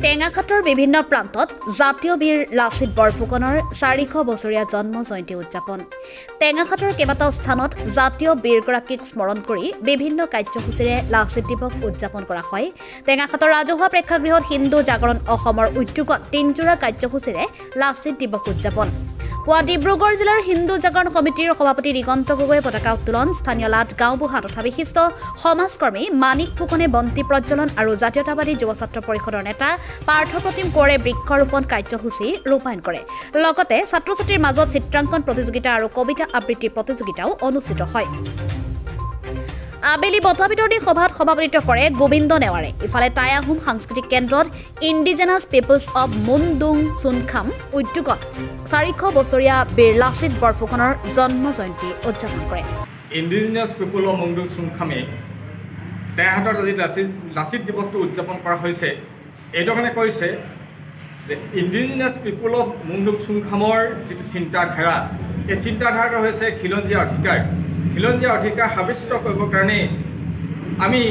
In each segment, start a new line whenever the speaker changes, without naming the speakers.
টেঙাখাটৰ বিভিন্ন প্ৰান্তত জাতীয় বীৰ লাচিত বৰফুকনৰ 400 বছৰীয়া জন্ম জয়ন্তী উদযাপন। টেঙাখাটৰ কেইবাটাও স্থানত জাতীয় বীৰগৰাকীক স্মৰণ কৰি বিভিন্ন কাৰ্যসূচীৰে লাচিত দিৱস উদযাপন কৰা হয়। টেঙাখাটৰ ৰাজহুৱা প্ৰেক্ষাগৃহত হিন্দু জাগৰণ অসমৰ উদ্যোগত তিনিজোৰা কাৰ্যসূচীৰে লাচিত দিৱস উদযাপন। পুৱা ডিব্ৰুগড় জিলাৰ হিন্দু জাগৰণ সমিতিৰ সভাপতি দিগন্ত গগৈয়ে পতাকা উত্তোলন, স্থানীয় লাট গাঁওবুঢ়া তথা বিশিষ্ট সমাজকৰ্মী মাণিক ফুকনে বন্তি প্ৰজ্বলন আৰু জাতীয়তাবাদী যুৱ ছাত্ৰ পৰিষদৰ নেতা পাৰ্থপ্ৰতিম কোঁৱৰে বৃক্ষৰোপণ কাৰ্যসূচী ৰূপায়ণ কৰে। লগতে ছাত্ৰ ছাত্ৰীৰ মাজত চিত্ৰাংকন প্ৰতিযোগিতা আৰু কবিতা আবৃত্তি প্ৰতিযোগিতাও অনুষ্ঠিত হয়। আবেলি বঁটা বিতৰণী সভাত সভাপতিত্ব কৰে গোবিন্দ নেৱাৰে। ইফালে টাই আহোম সাংস্কৃতিক কেন্দ্ৰত ইণ্ডিজেনাছ পিপলছ অৱ মুনডুং চুনখাম উদ্যোগত 400 বছৰীয়া বীৰ লাচিত বৰফুকনৰ জন্ম জয়ন্তী উদযাপন কৰে।
ইণ্ডিজিনাছ পিপুল অফ মংডুং চুংখামে টেঙাখাটত আজি লাচিত দিৱসটো উদযাপন কৰা হৈছে। এইটো কাৰণে কৰিছে যে ইণ্ডিজিনাছ পিপুল অফ মংডুং চুংখামৰ যিটো চিন্তাধাৰা, এই চিন্তাধাৰাটো হৈছে খিলঞ্জীয়া অধিকাৰ। খিলঞ্জীয়া অধিকাৰ সাব্যস্ত কৰিবৰ কাৰণে আমি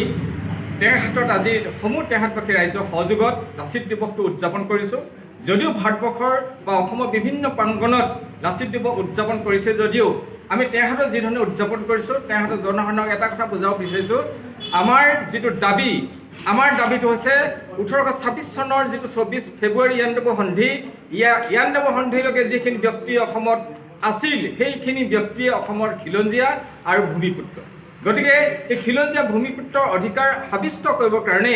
টেঙাখাটত আজি সমূহ টেঙাখাটবাসী ৰাইজৰ সহযোগত লাচিত দিৱসটো উদযাপন কৰিছোঁ। যদিও ভাৰতবৰ্ষৰ বা অসমৰ বিভিন্ন প্ৰাংগণত লাচিত দিৱস উদযাপন কৰিছে যদিও আমি টেঙাখাটত যিধৰণে উদযাপন কৰিছোঁ, টেঙাখাটৰ জনসাধাৰণক এটা কথা বুজাব বিচাৰিছোঁ। আমাৰ যিটো দাবী, আমাৰ দাবীটো হৈছে 1826 চনৰ যিটো 24 ফেব্ৰুৱাৰী ইয়াণ্ডাবু সন্ধি, ইয়াণ্ডাবু সন্ধিলৈকে যিখিনি ব্যক্তি অসমত আছিল, সেইখিনি ব্যক্তিয়ে অসমৰ খিলঞ্জীয়া আৰু ভূমিপুত্ৰ। গতিকে এই খিলঞ্জীয়া ভূমিপুত্ৰৰ অধিকাৰ সাব্যস্ত কৰিবৰ কাৰণে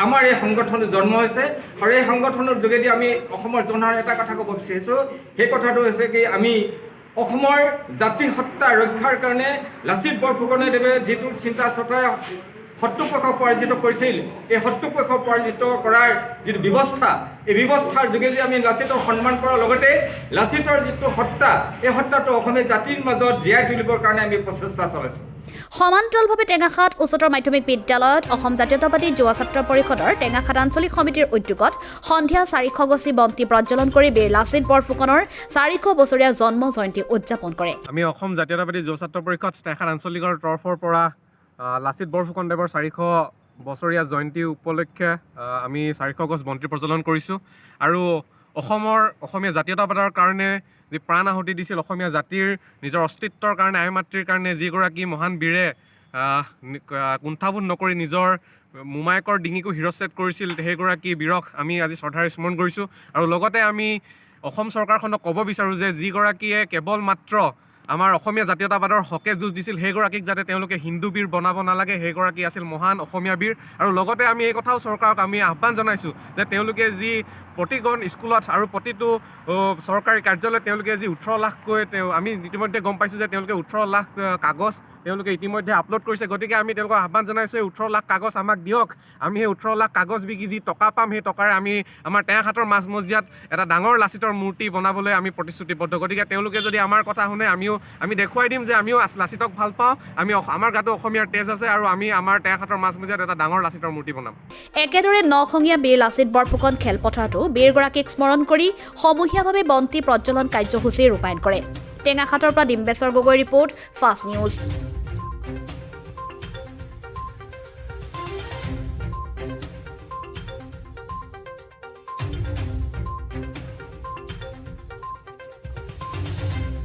আমাৰ এই সংগঠনটো জন্ম হৈছে। আৰু এই সংগঠনৰ যোগেদি আমি অসমৰ জনসাধাৰণক এটা কথা ক'ব বিচাৰিছোঁ। সেই কথাটো হৈছে কি, আমি অসমৰ জাতিসত্তা ৰক্ষাৰ কাৰণে লাচিত বৰফুকনেদেৱে যিটো চিন্তা চৰ্চাৰে শত্ৰুপক্ষক পৰাজিত কৰিছিল, এই শত্ৰুপক্ষক পৰাজিত কৰাৰ যিটো ব্যৱস্থা, এই ব্যৱস্থাৰ যোগেদি আমি লাচিতক সন্মান কৰাৰ লগতে লাচিতৰ যিটো সত্তা, এই সত্তাটো অসমীয়া জাতিৰ মাজত জীয়াই তুলিবৰ কাৰণে আমি প্ৰচেষ্টা চলাইছোঁ।
সমান্তৰালভাৱে টেঙাখাট উচ্চতৰ মাধ্যমিক বিদ্যালয়ত অসম জাতীয়তাবাদী যুৱ ছাত্ৰ পৰিষদৰ টেঙাখাট আঞ্চলিক সমিতিৰ উদ্যোগত সন্ধিয়া 400 গছি বন্তি প্ৰজ্বলন কৰি বীৰ লাচিত বৰফুকনৰ 400 বছৰীয়া জন্ম জয়ন্তী উদযাপন কৰে।
আমি অসম জাতীয়তাবাদী যুৱ ছাত্ৰ পৰিষদ টেঙাখাট আঞ্চলিকৰ তৰফৰ পৰা লাচিত বৰফুকনদেৱৰ 400 বছৰীয়া জয়ন্তী উপলক্ষে আমি 400 গছ বন্তি প্ৰজ্বলন কৰিছোঁ। আৰু অসমৰ অসমীয়া জাতীয়তাবাদৰ কাৰণে যি প্ৰাণ আহুতি দিছিল, অসমীয়া জাতিৰ নিজৰ অস্তিত্বৰ কাৰণে, আই মাতৃৰ কাৰণে যিগৰাকী মহান বীৰে কুণ্ঠাবোধ নকৰি নিজৰ মোমায়েকৰ ডিঙিকো শিৰচ্ছেদ কৰিছিল, সেইগৰাকী বীৰক আমি আজি শ্ৰদ্ধাৰে স্মৰণ কৰিছোঁ। আৰু লগতে আমি অসম চৰকাৰখনক ক'ব বিচাৰোঁ যে যিগৰাকীয়ে কেৱল মাত্ৰ আমাৰ অসমীয়া জাতীয়তাবাদৰ হকে যুঁজ দিছিল, সেইগৰাকীক যাতে তেওঁলোকে হিন্দু বীৰ বনাব নালাগে। সেইগৰাকী আছিল মহান অসমীয়া বীৰ। আৰু লগতে আমি এই কথাও চৰকাৰক আমি আহ্বান জনাইছোঁ যে তেওঁলোকে যি প্ৰতিখন স্কুলত আৰু প্ৰতিটো চৰকাৰী কাৰ্যালয়ত তেওঁলোকে যি 18 লাখকৈ তেওঁ, আমি ইতিমধ্যে গম পাইছোঁ যে তেওঁলোকে 18 লাখ কাগজ তেওঁলোকে ইতিমধ্যে আপলোড কৰিছে। গতিকে আমি তেওঁলোকক আহ্বান জনাইছোঁ, এই 18 লাখ কাগজ আমাক দিয়ক। আমি সেই 18 লাখ কাগজ বিকি যি টকা পাম, সেই টকাৰে আমি আমাৰ টেঙাখাটৰ মাজমজিয়াত এটা ডাঙৰ লাচিতৰ মূৰ্তি বনাবলৈ আমি প্ৰতিশ্ৰুতিবদ্ধ। গতিকে তেওঁলোকে যদি আমাৰ কথা শুনে, আমিও আমি দেখুৱাই দিম যে আমিও লাচিতক ভাল পাওঁ, আমি আমাৰ গাতো অসমীয়াৰ তেজ আছে আৰু আমি আমাৰ টেঙাখাটৰ মাজমজিয়াত এটা ডাঙৰ লাচিতৰ মূৰ্তি বনাম।
একেদৰে নখঙীয়া বীৰ লাচিত বৰফুকন খেলপথাৰতো বীৰগৰাকীক স্মৰণ কৰি সমূহীয়াভাৱে বন্তি প্ৰজ্বলন কাৰ্যসূচী ৰূপায়ণ কৰে। টেঙাখাটৰ পৰা Dimbeswar Gogoi report, fast news.